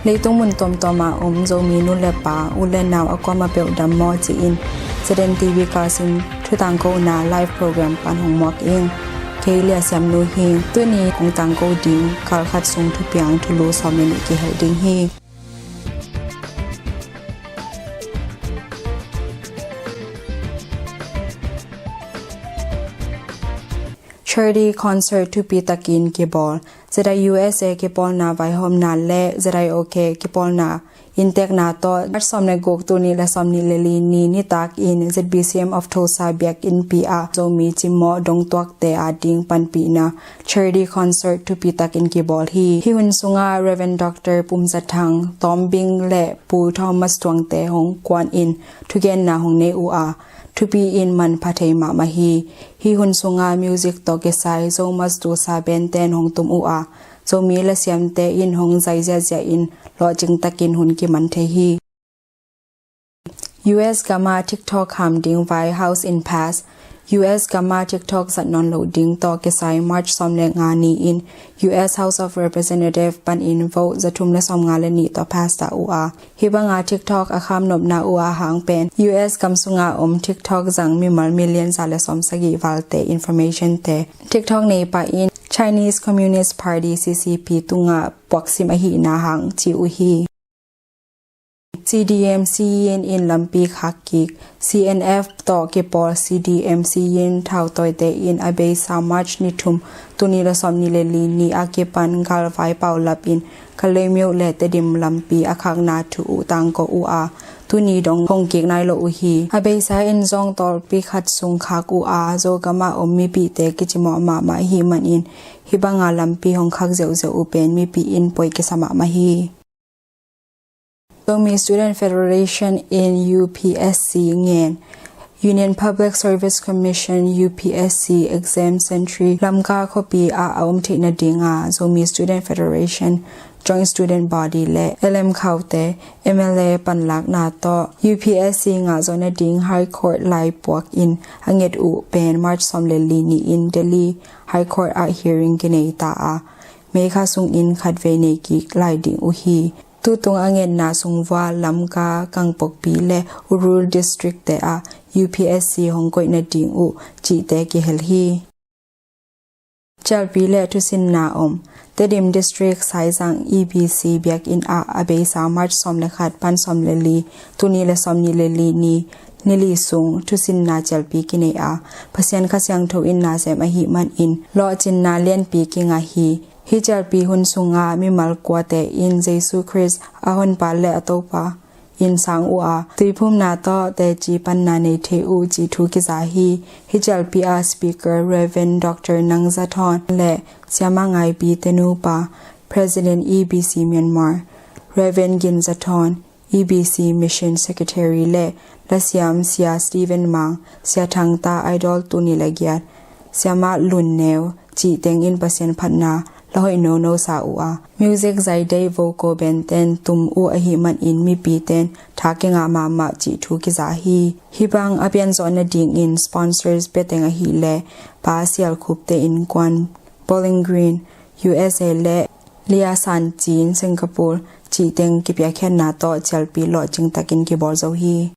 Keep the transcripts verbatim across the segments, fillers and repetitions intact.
Leitung mun tuamtuam a om Zomi nu le pa, u le nau a kuamah peuh dam maw ci-in Zeden T V kalsim thutangkona live program pan hong muak ing. Kei Lia Siam Nu hi. Tuni kong tangko ding kalkhat sung thupiang thulu sawm le nih kihel ding hi. Charity concert thupi takin kibawl. Zedai U S A kipawlna vaihawmna le Zedai O K kipawlna inntekna tawh March sawm le guk, tul nih le sawm nih le li ni nitak in Z B C M of Tulsa biakinnpi ah Zomi cimawh dongtuakte ading panpihna charity concert thupi takin kibawl hi. Hih hun sungah Reverend Doctor Pum Za Thang, Tawm Bing le Pu Thomas Tuangte hong kuan in thugenna hong nei uh a, thupi in manpha thei mahmah hi. Hih hun sungah music tawh kisai Zo Mas Tulsa band ten hong tum uh a, Zomi lasiamte in hong zai ziahziah in lawhcing takin hun kiman thei hi. U S gamah TikTok ham ding vai House in pass. U S gamah TikTok zat nawn loh ding tawh kisai March sawm le nga ni-in U S House of Representative panin vote za thum le sawm nga le nih tawh pass ta uh a, hih banga TikTok a kham nopna uh a hang pen U S gam sunga om TikTok zang mimal million za le sawm sagih valte information te TikTok neipa in Chinese Communist Party, C C P tungah puaksim ahihna hang ci uh hi. C D M C in lampi khak kik. C N F tawh kipawl C D M C in thautawite in a beisa March ni thum, tul nih le sawm nih le li ni a kipan galvai paulap in Kalaymyo le Tedim lampi a khakna thu uh tangko uh a, tuni dong hong kik nai lo uh hi. A beisa in zong tawlpi khat sung khak uh a, Zogam a om mipite kicimawh mahmah ahih manin hih banga lampi hong khak ziauziau uh pen mipi in poi kisa mahmah hi. Zomi Student Federation in U P S C ngen. Union Public Service Commission, U P S C, Exam Centre Lamka khuapi ah a om theih nadinga Zomi Student Federation, Joint Student Body le L M Khaute M L A panlakna tawh U P S C ngah zawh nading High Court lai puak in a nget uh pen March sawm le li ni-in Delhi High Court ah hearing kinei ta a, May kha sungin khatvei nei kik lai ding uh hi. Tutung a ngetna sung vua Lamka, Kangpokpi le Urul District te ah U P S C hong koih nading uh cihte kihel hi. Cialpi le thusinna om. Tedim District Saizang E B C biakinn ah a beisa March sawm le khat pan sawm le li, tul nih le sawm nih le li ni, ni li sung thusinna cialpi kinei a, Pasian Kha Siangtho in na sem ahih manin lawhcinna lianpi kingah hi. Hih cialpi hun sungah mimal kuate in Jesu Khrist a honpa le a Topa in sang uh a, tuiphumna tawh teci panna nei thei uh cih thu kiza hi. Hih cialpi ah Speaker Reverend Doctor Nang Za Thawn le Siama Ngai Pi te nupa, President E B C Myanmar, Reverend Gin Za Thawn, E B C Mission Secretary le lasiam Sia Stephen Mang, Sia Thang Ta Idol tul nih le giat, Siama Lun Neu cih teng in Pasian phatna la hoih nono sa uh a, music zaidei vocal band ten tum uh ahih manin mipi ten tha kingah mahmah cih thu kiza hi. Hih bang a pianzawh nadingin sponsors pia teng ahih leh Pa Sial Khup te innkuan, Bowling Green, U S A le Lia San Cin, Singapore cih teng kipiakkhiatna tawh cialpi lawhcing takin kibawl zo hi.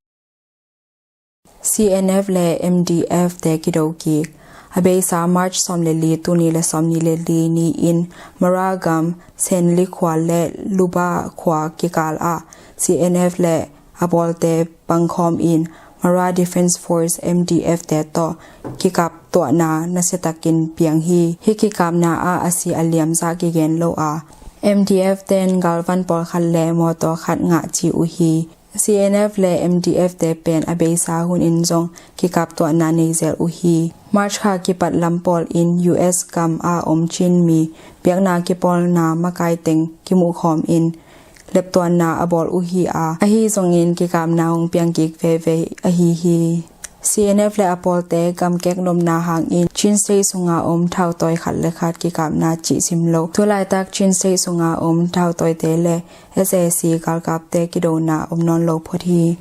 C N F le M D F te kido kik. A beisa March sawm le li, tul nih le sawm nih le li ni-in Mara gam Senli khua le Luba khua kikal ah C N F le a pawlte pangkhawm in Mara Defence Force, M D F te tawh kikap tuahna nasiatakin piang hi. Hih kikapna ah a si a liam zah kigen lo a, M D F ten galvan pawlkhat le mawtaw khat ngah ci uh hi. C N F le M D F te pen a beisa hun in zong kikap tuahna nei zel uh hi. March kha kipat lam pawl in U S gam a om Chin mi biakna kipawlna makai teng kimuhkhawm in leptuanna a bawl uh hi a, ahi zongin kikapna hong piang kik veve ahi hi. C N F le a pawlte gamkek nopna hangin Chin State sunga om thautawi khat le khat kikapna cih sim lo. Tulaitak Chin State sunga om thautawite le S A C galkapte kidona om nawn lo phot hi.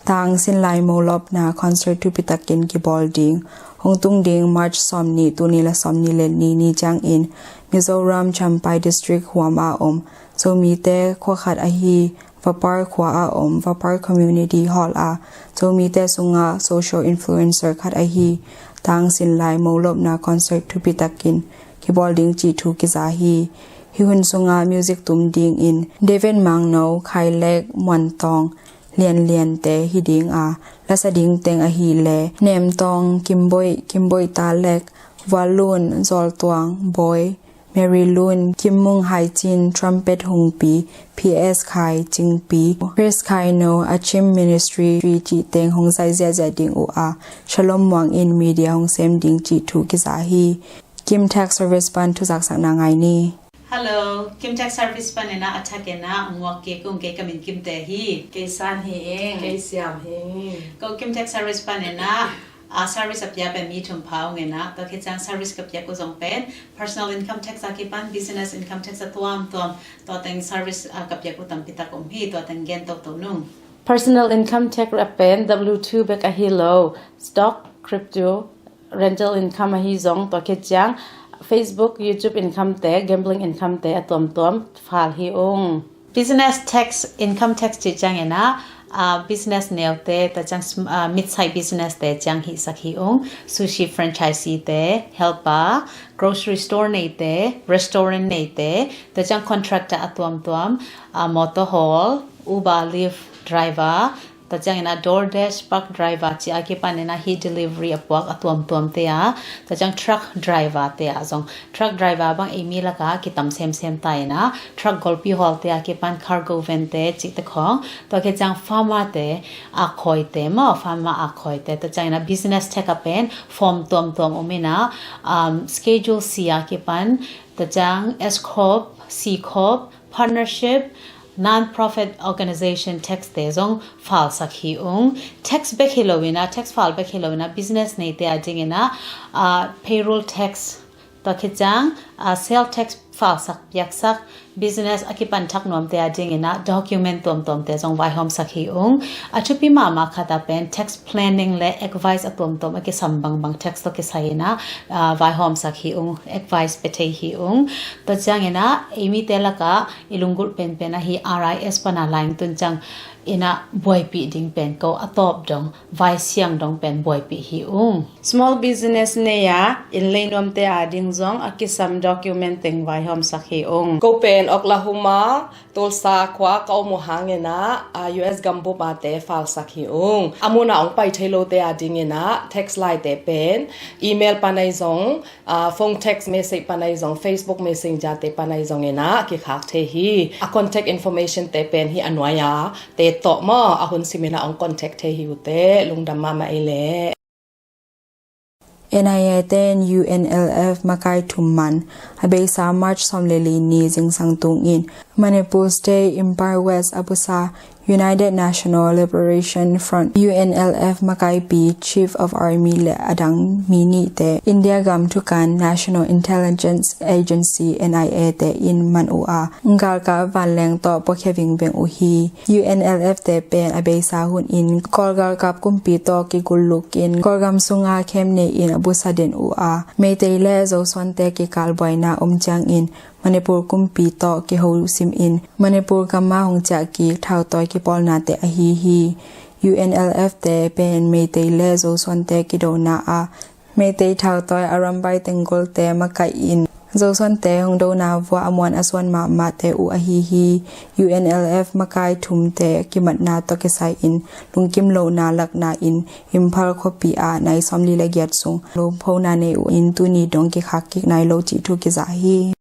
Tang Sinlai Mo lawpna concert thupi takin kibawl ding. Hong tung ding March sawm nih, tul nih le sawm nih le nih ni ciangin Mizoram Champhai District huam a om Zomite khua khat ahi Vapar khua a om Vapar Community Hall ah Zomite sungah social influencer khat ahi Tang Sinlai molopna concert thupi takin kibawl ding cih thu kiza hi. Hih hun sungah music tum dingin David Mangno, Khailek, Muantawng, Lianliante hi ding a, lasa ding teng ahih leh Nemtawng, Kimboih, Kimboih Talek, Valun, Zawltuang, Bawi, Mary Lun, Kimmung Haicin, Trumpet Hungpi, P S Khai, Cingpi, Chris Khaino, Achim Ministry cih teng hong zai ziahziah ding uh a, Shalom Muang in media hong sem ding cih thu kiza hi. Kim Tech Service pan thuzaksakna ngai ni. Hello, Kim Tech Service pan ena a thak ena nguak ke kung ke ka min Kimte hi. Kei San hi ing. Kei Siam hi ing. Ko Kim Tech Service pan ena a service a pia pen mi thum pha ung ena, tua khit ciang service ka piak uh zong pen personal income tax a kipan business income tax a tuamtuam, tua teng service a ka piak uh tampi tak om hi, tua teng gen toto nung. Personal income tax a pen W two bek ahi lo, stock, crypto, rental income ahi zong, tua khit ciang Facebook, YouTube income te, gambling income te a tuamtuam fal hi ung. Business tax, income tax cih ciang ena, ah, business neute, tua ciang sm-, ah, mid-size business te ciang hihsak hi ung. Sushi franchisee te, helper, grocery store neite, restaurant neite, tua ciang contractor a tuamtuam, ah, motor haul, Uber, Lyft driver, tua ciang ena DoorDash, Pug driver cih a kipan ena hih delivery a puak a tuamtuam te a, tua ciang truck driver te a zong, truck driver bang ei mi laka kitam semsem ta ena, truck golpi hawl te a kipan cargo van te cih te khong, tua khit ciang farmer te, akhoi te maw, farmer akhoi te, tua ciang ena business tax a pen form tuamtuam om ena, um, Schedule C a kipan, tua ciang S corp, C corp, partnership, non-profit organization tax te zong falsak hi ung. Tax bek hi lo ina, tax fal bek hi lo ina, business neite a ding ina, ah, payroll tax, tua khit ciang, ah, sale tax falsak piaksak, business a kipan thak nuamte a ding ina, document tuamtuamte zong vaihawmsak hi ung. A thupi mahmah khat a pen tax planning le advice a tuamtuam a kisam bangbang tax tawh kisai ina, ah, vaihawmsak hi ung, advice pia thei hi ung. Tua ciang ina, ei mite laka i lunggulh penpen ahi R I S pana laing tun ciang ina buaipih ding pen ko a tawp dong, vaisiang dong pen buaipih hi ung. Small business nei a inn lei nuamte a ding zong a kisam document teng vaihawmsak hi ung. Ko pen Oklahoma, Tulsa khua ka om uh hang ina, ah, U S gambup a te falsak hi ung. A mun a ong pai thei lote a ding ina, tax laite pen, email panai zong, ah, phone text message panai zong, Facebook Messenger te panai zong ina, kikhak thei hi. A contact information te pen hi a nuai a, te tawh maw, a hun sim ina ong contact thei hi uh te, lungdam mahmah ei leh. N I A ten U N L F makai thum man a beisa March sawm le li ni zingsang tungin Manipur State Imphal West a pusa United National Liberation Front U N L F makaipi Chief of Army le a dang mi nihte India gam thukan National Intelligence Agency N I A te in man uh a, galkap vanleng tawh puakhia vingveng uh hi. U N L F te pen a beisa hun in Kawl galkap kumpi tawh kigullukin Kawlgam sunga khem nei in a busa den uh a, Meitei le Zosuante kikal buaina om ciangin Manipur kumpi tawh kiho sim in Manipur gama hong ciah kik thautawi kipawlnate ahi hi. U N L F te pen Meitei le Zosuante kidona a Meitei thautawi Arambai Tenggolte makaih in Zosuante hong dona vua a muan a suan mahmahte uh ahi hi. U N L F makai thumte kimatna tawh kisai in lungkim lohna lakna in Imphal khuapi ah nai sawmli le giat sung lomphona nei uh in tuni dong kikhak kik nai lo cih thu kiza hi.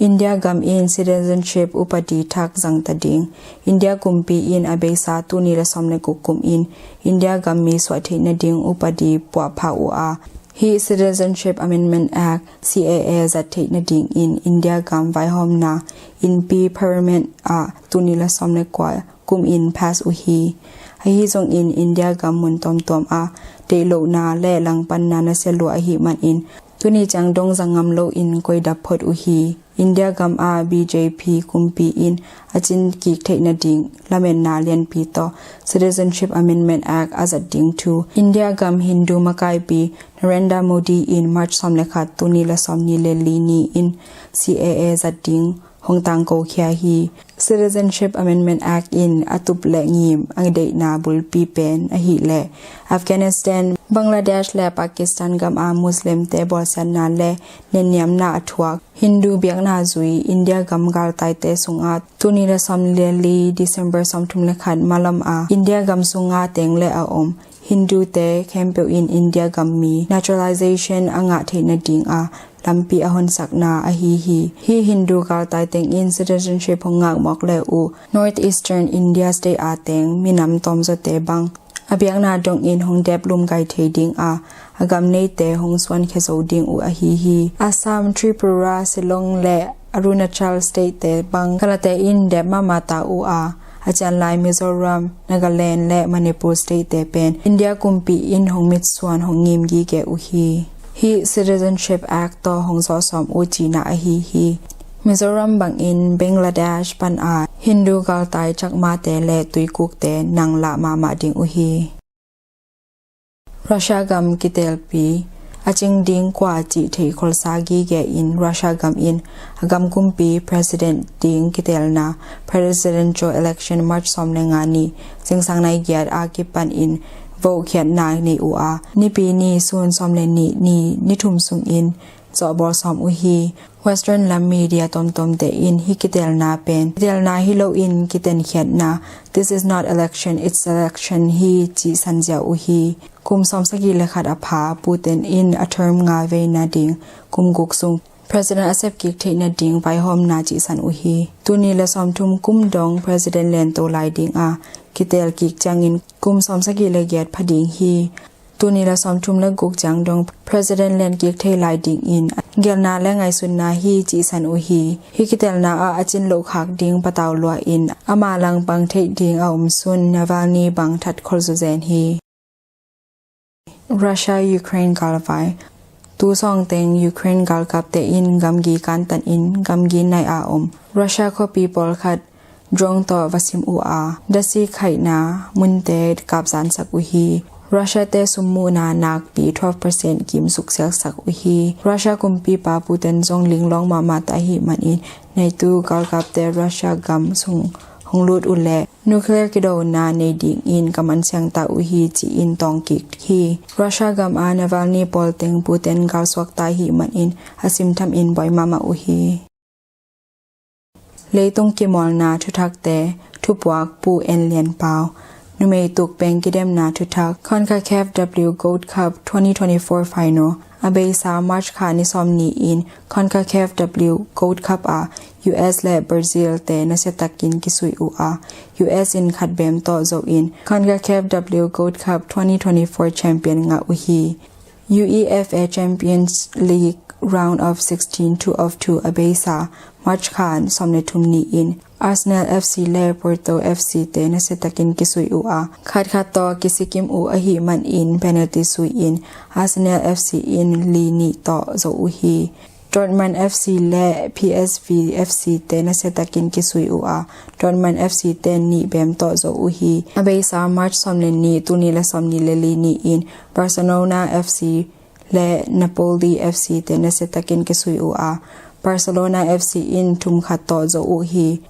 India gam in citizenship upadi thak zangta ding. India kumpi in a beisa tuni le sawm le guk kum in India gam mi suah theih nading upadi puahpha uh a, hih Citizenship Amendment Act, C A A, zat theih nading in India gam vaihawmna innpi Parliament ah tuni le sawm le kua kum in pass uh hi. Ahi zongin India gam mun tuamtuam ah deih lohna le langpanna nasia lua ahih manin tuni ciang dong zang ngam loin koidap phot uh hi. India gam ah B J P kumpi in a cin kik theih nading lametna lianpi tawh Citizenship Amendment Act a zat ding thu India gam Hindu makaipi Narendra Modi in March sawm le khat tuni le sawm ni le li ni in C A A zat ding hong tangko khia hi. Citizenship Amendment Act in a tup le ngim a deihna bulpi pen ahih leh Afghanistan, Bangladesh le Pakistan gam a Muslimte bawlsiatna le nenniamna a thuak Hindu biakna zui India gam galtaite sungah tuni le sawmli le li December sawmthum le khat malam a India gam sunga teng le a om Hindute khempeuh in India gam mi naturalization a ngah theih nading a lampi a honsakna ahi hi. Hih Hindu galtai teng in citizenship hong ngak mawk le uh North Eastern India state a teng minam tawmzawte bang a biakna dongin hong dep lumkai thei ding a a gam neite hong suankhia zo ding uh ahi hi. Assam, Tripura, Shillong le Arunachal state te bang kalate in dep mahmah ta uh a a cianlai Mizoram, Nagaland le Manipur state te pen India kumpi in hong mitsuan hong ngim gige uh hi. Hih Citizenship Act tawh hong zawhsawm uh cihna ahi hi. Mizoram bangin Bangladesh pan a Hindu galtai Chakmate le Tuikukte nang lah mahmah ding uh hi. Russia gam kitelpi a cing ding kua cih thei kholsa gige in Russia gam in a gam kumpi president ding kitelna presidential election March sawm le nga ni zingsang nai giat a kipan in vote khiatna nei uh a Nipi ni sun sawm le ni ni ni thum sungin zawhbawl sawm uh hi. Western lam media tomtomte in hih kitelna pen kitelna hi loin kitenkhiatna, "This is not election, it's selection hi," cih sanzia uh hi. Kum sawmsagih le khat a pha Putin in a term nga veina ding kum guk sung president a sepkik theih nading vaihawmna cihsan uh hi. Tuni le sawmthum kum dong president lento lai ding a kitel kik ciangin kum sawmsagih le giat pha ding hi. Tuni le sawmthum le guk ciang dong president len kik thei lai dingin gelna le ngaihsutna hi cihsan uh hi. Hih kitelna ah a cin loh khak ding patau lua in ama langpang theih ding a om sun Navalny bang that kholzaw zen hi. Russia Ukraine galvai. Tu sawngteng Ukraine galkapte in gamgi kantan in gamgi nai a om Russia khuapi pawlkhat drone tawh va sim uh a, dasi khaihna munte kapzansak uh hi. Russia te summuhna nakpi twelve percent kim suksiaksak uh hi. Russia kumpipa Putin zong linglawng mahmah ta ahih manin neitu galkapte Russia gam sung hong lut uh leh nuclear kidona nei dingin ka mansiang ta uh hi ci-in tawngkik hi. Russia gam a Navalny pawlteng Putin galsuak ta ahih manin a simthamin buai mahmah uh hi. Leitung kimawlna thuthakte thupuak Pu En Lian Pau. Numei tuk peng kidemna thuthak. CONCACAF W Gold Cup twenty twenty-four final. A beisa March kha ni sawm ni in CONCACAF W Gold Cup a U S le Brazil te nasiatakin kisui uh a, U S in khat bem tawh zo in CONCACAF W Gold Cup twenty twenty-four champion ngah uh hi. UEFA Champions League round of sixteen two of two a beisa March kha sawm le thum ni in Arsenal F C le Porto F C te nasiatakin kisui uh a, khatkhat tawh kisikim uh ahih manin penalty sui in Arsenal F C in li nih tawh zo uh hi. Dortmund F C le P S V F C te nasiatakin kisui uh a, Dortmund F C te nih bem tawh zo uh hi. A beisa March sawm le ni, tul nih le sawm nih le li ni in Barcelona F C le Napoli F C te nasiatakin kisui uh a, Barcelona F C in thum khat tawh zo uh hi.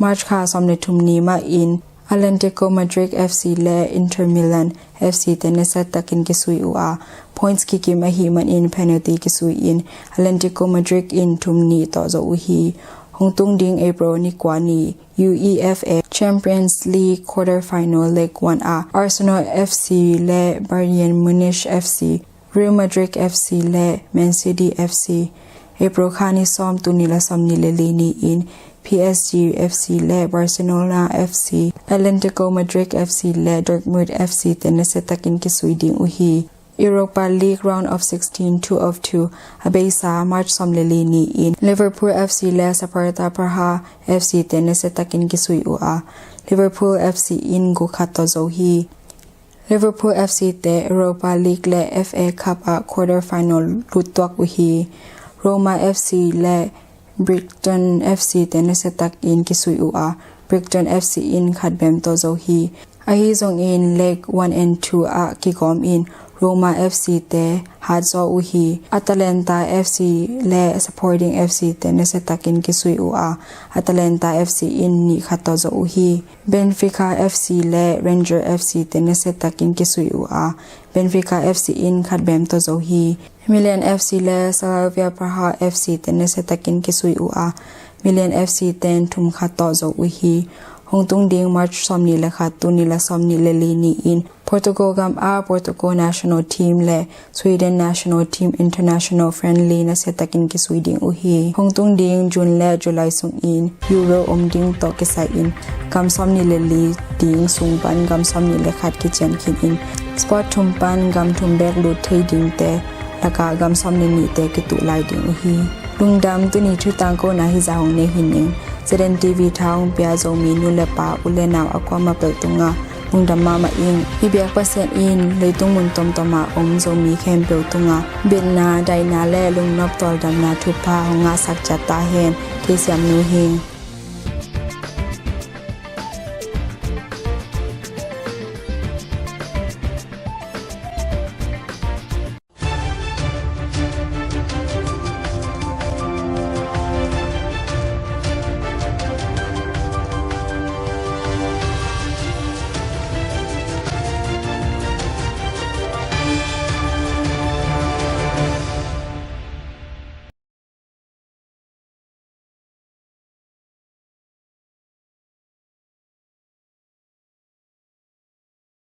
March kha sawm le thum ni mah in Atlético Madrid F C le Inter Milan F C te nasiatakin kisui uh a, points kikim ahih manin penalty kisui in Atlético Madrid in thum nih tawh zo uh hi. Hong tung ding April ni kua ni UEFA Champions League quarter final leg one a Arsenal F C le Bayern Munich F C, Real Madrid F C le Man City F C. April kha ni sawm, tul nih le sawm nih le li ni in P S G F C le Barcelona F C, Atlético Madrid F C le Dortmund F C te nasiatakin kisui ding uh hi. Europa League round of sixteen two of two a beisa March sawm le li ni in Liverpool F C le Sparta Praha F C te nasiatakin kisui uh a, Liverpool F C in guk khat tawh zo hi. Liverpool F C te Europa League le F A Cup ah quarter final lut tuak uh hi. Roma F C le Brighton F C te nasiatakin kisui uh a, Brighton F C in khat bem tawh zo hi. Ahi zongin leg one and two ah kigawm in Roma F C te hat zaw uh hi. Atalanta F C le Sporting F C te nasiatakin kisui uh a, Atalanta F C in nih khat tawh zo uh hi. Benfica F C le Ranger F C te nasiatakin kisui uh a, Benfica F C in khat bem tawh zo hi. Milan F C le Slavia Praha F C te nasiatakin kisui uh a, Milan F C ten thum khat tawh zo uh hi. Hong tung ding March sawmnih le khat, tul nih le sawmnih le li ni-in Portugal gam a Portugal national team le Sweden national team international friendly nasiatakin kisui ding uh hi. Hong tung ding June le July sungin Euro om ding tawh kisai-in gam sawmnih le li ding sung pan gam sawmnih le khat kician khin in, spot thum pan gam thum bek lut thei dingte lakah gam sawmnih nihte kituh lai ding uh hi. Lungdam, tuni thu tangkona hizah hong nei hi ning. Zeden T V tha hong pia Zomi nu le pa, u le nau a kuamah peuh tungah lungdam mahmah ing. I biak Pasian in leitung mun tomtom ah om Zomi khempeuh tungah biakna, daihna le lungnop tawldamna thupha hong ngahsak ciat ta hen. Kei Siam Nu hi ing.